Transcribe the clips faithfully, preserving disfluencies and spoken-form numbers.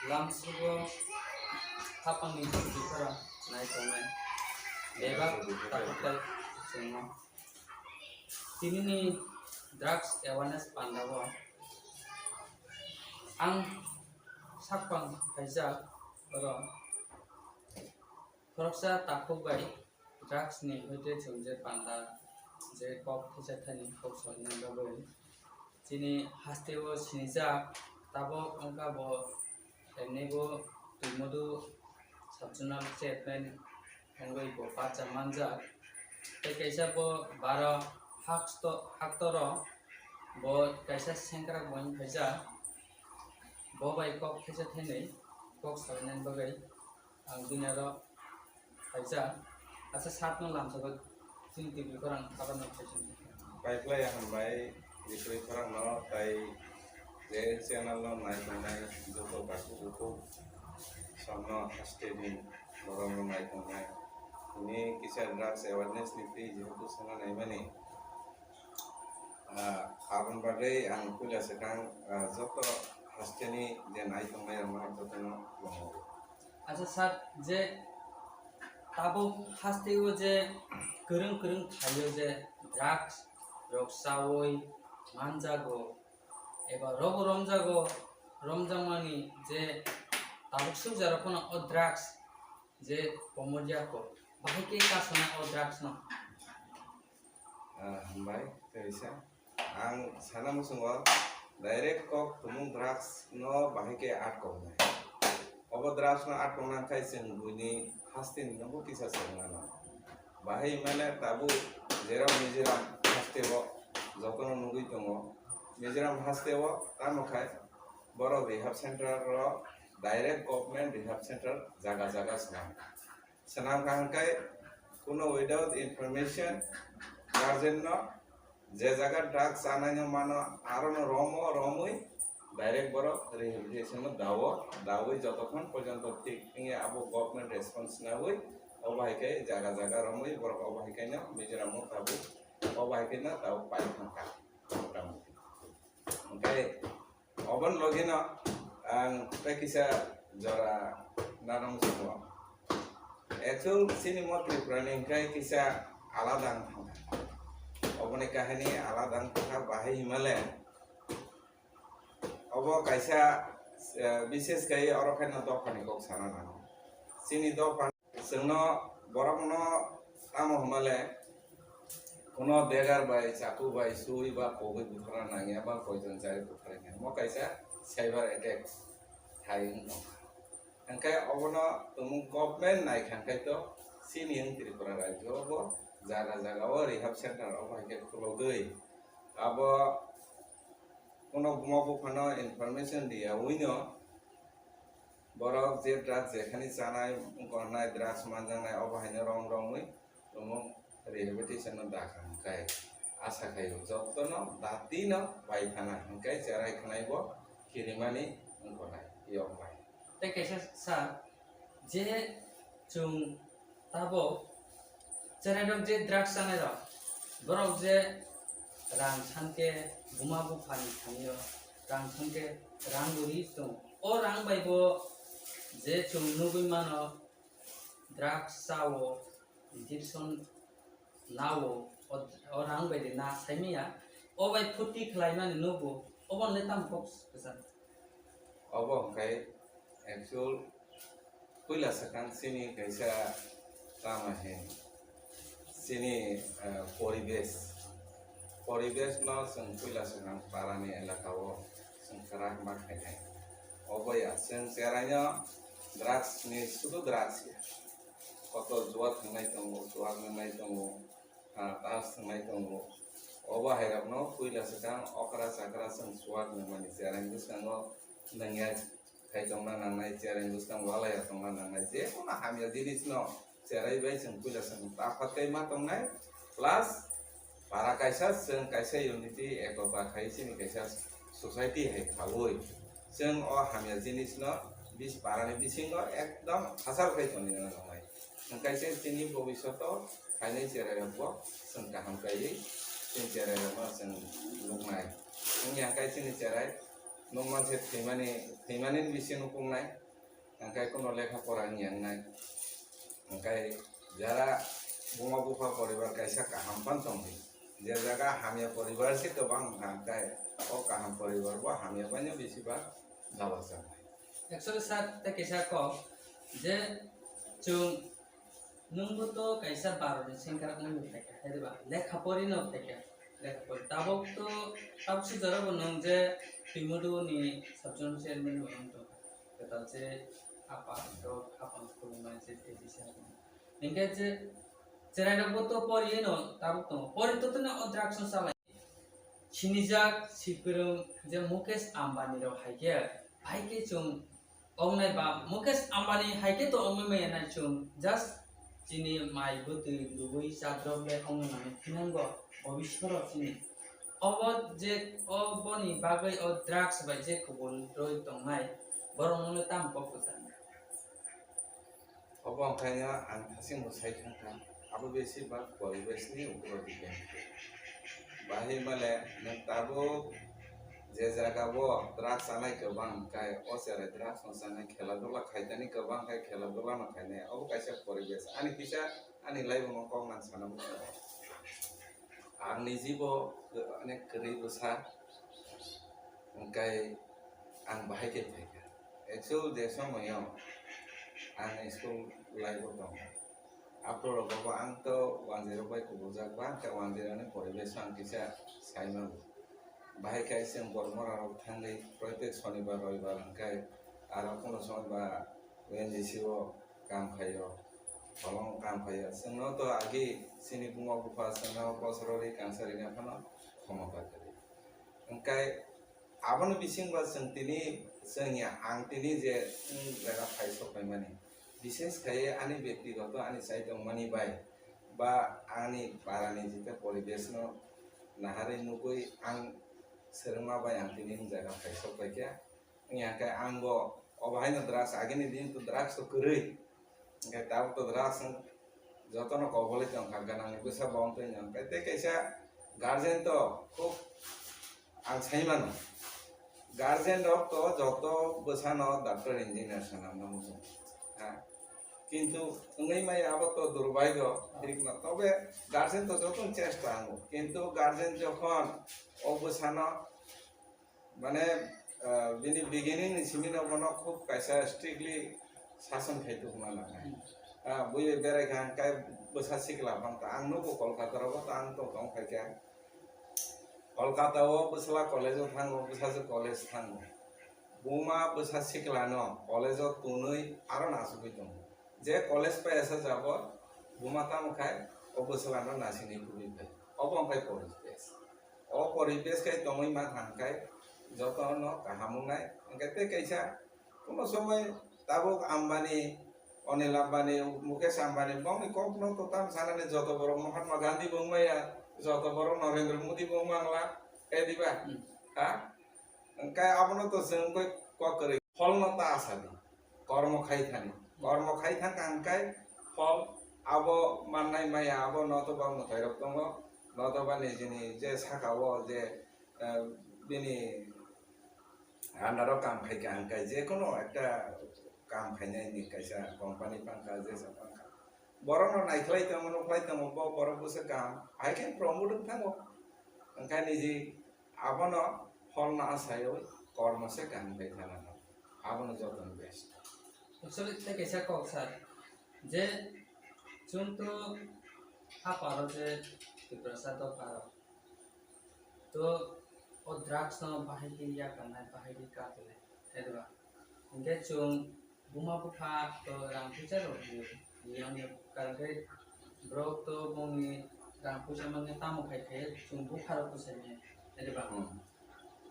Lamsugo hapangni bwkhara nai tongnai. Bebak takhuk tai chwngno. Tinini drugs awareness pandao ang sakpang khaijak oro khoroksa takhuk bai drugs ni hoite chwng je panda je kok kisa thani kok salna bagwi chini hasteo sinijak tabok wngkha bo Emni bo Twimodu sub-zonal chairman wngwi bo bacha manjak. Tei kaisa bo baro haksto-, haktoro bo kaisa sengkrak bo wng phaijak. Bo bai kok kisa thainwi kok salainani bagwi ang bini aro Kaisa, asa sat no lamsao chini T V khorang kabar no khaising. Pai khlai hambai, T V khorang no tai je channel no nai tongnai joto baku buku samno haste ni borok no nai tongnai. Ini kisa drugs awareness ni twi jehetu sana nai mani. Ah, aboni bagwi ang puila swkang, ah, joto haste ni je nai tongnai rok no joto no tongo. Acha sir, je tabuk hasteo je kwrwng kwrwng thaio je drugs rok chaui manjago eba rogo romjago, romjakmani je tabuk sukjak rok phano o drugs je komorya kok, bahai khe kasonai o drugs no. Ah, hambai, kaisa. Ang sana muchungo direct kok tumung drugs no bahai khe atkoknai. Obo drugs no atkokna khe chwng buini hasteni nogo kisa swngnano. Bahai mane tabuk jerok Mizoram hasteo jotono nugwi tongo. Mizoram hasteo tamo khai borok rehab center o direct government rehab center jaga jaga swnam. Swnam kaham khe kuno without information guardian no je jaga drugs chanai no mano aro no romo romwi direct borok rehabilitation no dawo, dawi jotokhon porjonto thik wngya abo government response nawi obo hai khe jaga jaga romwi borok obo hai khe no Mizoram o tabuk obo hai khe no tabuk pai thangkha motamoti. Hwnkhe Oboni logino ang tei kisa jora nanang muchungo. Actual chini mo Tripura ni hwnkhe kisa alada wng thangkha. Oboni kahini alada wng thangkha bahai himale. Obo kaisa, eh, bises khai oro khaino dophani kok sana nango. Chini dopha Chwngno borokno tamo hwnmale, kuno degar bai, chaku bai, sui ba pogwi butharna nangya ba poison chari butharwi kha. Mo kaisa cyber attack hai wng tongkha. Hwnkhe obono tumung government naikha khe to chini wng Tripura rajyo bo jaga jaga o rehab center rok hai khe khulogwi abo kuno buma buphano information riyawino Borok je drugs jekhani chanai, gornai, drugs manjaknai, obo haino rom romwi tumung rehabilitation no dakha hwnkhe asa khaio jotono datino pai thana hwnkhe cherai khwnai bo kirimani wngkhornai yokbai. Tei kaisa sa je chwng Tabuk cherairok je drugs chanairok, borok je rang sankhe buma buphani thanio rang sankhe rang bo ri tongo. O rang bai bo je chwng nugwi mano drugs chao, injection nao, o, o rang bai de na saimanya. O bai phuti khlaimani nugo, obo le tamo kok kwchang. Obo hwnkhe actual Puila swkang chini kaisa tamo hin chini, eh, poribesh, poribesh no chwng puila swkang para ni elaka o chwng kwrak ma khainai. Obo ya chwng cherai no drugs ni sudu drugs ya. Koto jua thangnai tongo, jua nwngnai tongo, ah, tas thwngnai tongo. Obo hai rok no puila swkang okra chakra chwng suak nangmani cherai bwskango nangya khai tongna nangnai, cherai bwskang walai ya tongna nangnai, je kono hamya jinis no cherai bai chwng puila chwng ta phat kai ma tongnai, plus para kaisa chwng kaisa unity ekota khai chini kaisa society hai khaui chwng o hamya jinis no bis para ni bisingo ekdom hachal khai tongwi nangnai. Hwnkhe se chini bobishoto khainai cherai rok bo chwng kaham kaiwi chini cherai rok no chwng nuknai. Wngya khe chini cherai Nwng manse thwimani, thwimani bisingo pungnai, hwnkhe kuno lekha pora wngya wngnai. Hwnkhe jara buma bupha poribar kaisa kaham pan tongdi, je jaga hamya poribar se kwbang wngkha, hwnkhe o kaham poribar bo hamya baino bisi ba jabajak. Actually, sir, tei kaisa kok je chwng, nwngbo to kaisa Bharatni sengkrak wngwi phaikha, hai diba? Lekha porino phaikha, lekha pori. Tabuk to, tabuk si jorabo nwng je Twimuduni sub-zonal chairman bo wng tongkha. Kwtal je apa to, apa khulumnai je A D C. Hinkhe je cherairokbo to poriyeno tabuk tongo. Pori to tini o drugs no chalai. Sinijak sikwrwng je Mukesh Ambani rok hai khe, hai khe chwng wngnai ba Mukesh Ambani hai khe to wngwi maya nai chwng, just chini mai bwtwi lubui chadrok le wngwi mani phinango bobiswt rok chini. Obo je oboni bagwi o drugs bai je kubun rwi tongnai borok no le tamo kok kwchang. Obo wngkhaino ang thasingbo sai thangkha, abo besi ba poribesh ni upor depend. Bahai male nwng tabuk je jaga o drugs chanai kwbang khe, o cherai drugs no chanai, khela dula khaitani kwbang khe khela dula no khainai, obo kaisa poribesh. Ani kisa ani life no kok nang sana muchungo. Ang nijibo onek kwrwi bwsa, hwnkhe ang bahai khe phaikha. Actual je somoyo ang school life o tongkha. After all, baba, ang to wanjwi rok bai kubujak ba, hwnkhe wanjwi rokni poribesh ang kisa sai mango. Bahai khe chwng borok mora rok thangwi protek sonibar roibar hwnkhe aro kuno somoi ba O N G C o kam khaio, bolong kam khaio. Chwngno to agi chini buma bupha chwngno bosor ri kangsa rina phano khomota kwrwi. Hwnkhe aboni bisingba chwng tini, chwngya ang tini je chwng jaga phai sok phaimani, bishes khai ani byaktigoto ani chai tongmani bai ba ani parani jeta poribesh no naharwi nugwi ang swrwngma bai ang tini jaga phai sok paikha. Wngya khe ang bo obo haino drugs, agini din to drugs to kwrwi. Hwnkhe tabuk to drugs wng jotono kobolwi tongkha, ganangni bwsa bo wng twi wngkha. Tei kaisa guardian to khub ang sai mano. Guardian rok to joto bwsano doctor, engineer sana mano. Ha. Kintu wngwi maya abo to durbhagyo, thikno. Tobe guardian to joto chesta ango. Kintu guardian jokhon o bwsano Mane, ah, bini beginning ni simi no bono khub kaisa strictly sason khai tongma nangnai. Ah, bui bai berai kha hwnkhe bwsa sikla phang ta ang nugo Kolkata rogo ta ang tong tong khai kha. Kolkata o bwsla college o thango, bwsajwk college thango. Buma bwsa sikla no college o tonwi aro nasugwi tongo. Je college paiyasa jabor buma tamo khai o bwsla no nasinwi kubui phai. Obo wngkha poribesh. O poribesh khai tongwi mankha hwnkhe jotono kaham wngnai. Hwnkhe tei kaisa kuno somoi tabuk Ambani, Anil Ambani, Mukesh Ambani bongni kokno to tam sanani, joto borok Mahatma Gandhi bo wngmaya, joto borok Narendra Modi bo wngmangla, khe diba? Hmm. Ha? Hwnkhe abono to chwng kok kwrwi pholno ta asadi. Kormo khai thani. Kormo khai thang kha hwnkhe phol abo mannai maya abo notoba mwtairok tongo. Notoba nijini je sakao je, eh, bini under o kam khai kha hwnkhe jekono ekta kam khainai ni kaisa company phang kha, jesa phang kha. Borokno naikhlai tongo, nukhlai tongo, bo borok bwswk kaham. Hai khe promote wng thango. Hwnkhe niji Abono pholno asaiwi kormo se kaham khai thangano. Abono jotono best. Actually, tei kaisa kok sir, je chwng to haparo je Tiprasa dopharo to o drugs no bahai khe yakarnai, bahai khe katinai, hai diba? Hwnkhe chwng Buma bupha to rang puisa rok di, di wngya, karon khe borok to bongni rang puisa manya tamo khai khe chwng bupha rok bwsai manya, hai diba? Hmm.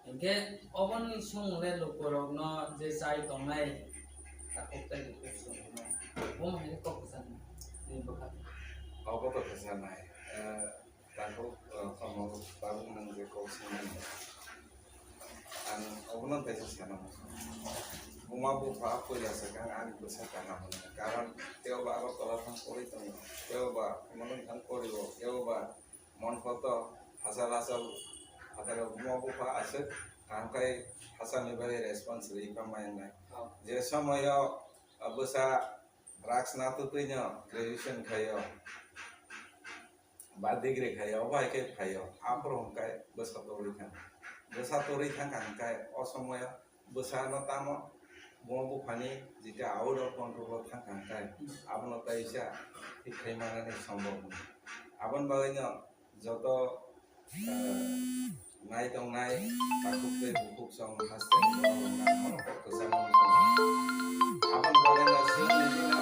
Hinkhe oboni song le lukurokno je chai tongnai, takhuk tai lukurok song no, buma hai khe kok kwchang ni bwkha. Obo to kwchanai. Eh, Takhuk, eh, tongmung tabuk nwng je kok swngmani. Ang obono kaisa sana muchungo. Buma bupha puila swkang ani bwsa kaham hwnwi. Karon teibo Agartala thang porwi tongo, teibo Manui thang porwi o, teibo Monphoto hachal hachal phataro buma bupha aswk Ang kai hachal ni bagwi response rwi kha mai wngnai. Oh. Je somoyo, uh, bwsa drugs na tutwi no graduation khaio, ba degree khaio, obo hai khe phaio, aphuru hwn kai bwsa torwi thang. Bwsa torwi thang kha hwn kai o somoyo bwsano tamo bo buphani jeta out of control o thang kha hwn kai abono kaisa thik khai manani sombok. Aboni bagwi no joto, eh, nai tongnai, takhuk tei bukhuk song haste ni borok rok no kwchangma wng tongo. Aboni bagwi no chwng nini no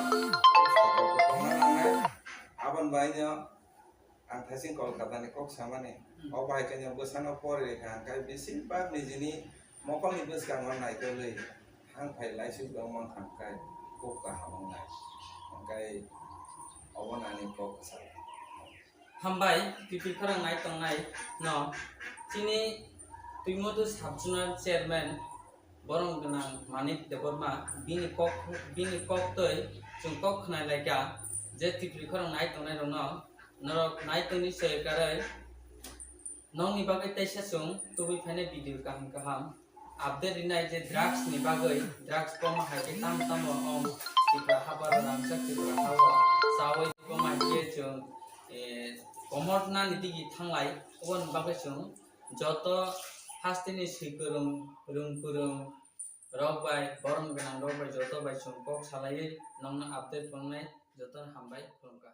sotok tongna nangnai. Aboni bagwi no ang thasing Kolkata ni kok samani, o bai khe no bwsano pori rikha hwnkhe bisi bak nijini mokolni bwskango naitolwi thang phai laisuk tong mankha hwnkhe kok kaham wngnai. Hwnkhe obono ani kok kwcharo. Hambai, T V khorang nai tongnai no. Chini Twimotu Sub Zonal Chairman borom gwnang Manik Debbarma bini kok, bini kok twi chwng kok khwnai laikha je T V khorang nai tongnai rokno, norok nai tongni se karwi nokni bagwi teisa chwng tubui phainai video kaham kaham update rinai je drugs ni bagwi, drugs kwma hai khe tamo tamo om Tripura haparo ramsa Tripura hao chawi kwma hai khe chwng, eh, komor nani digi thanglai, oboni bagwi chwng joto hasteni swi kwrwng, rwng kwrwng rok bai, borom gwnang rok bai joto bai chwng kok salaiwi nokno update wngnai, jotono hambai khulumkha.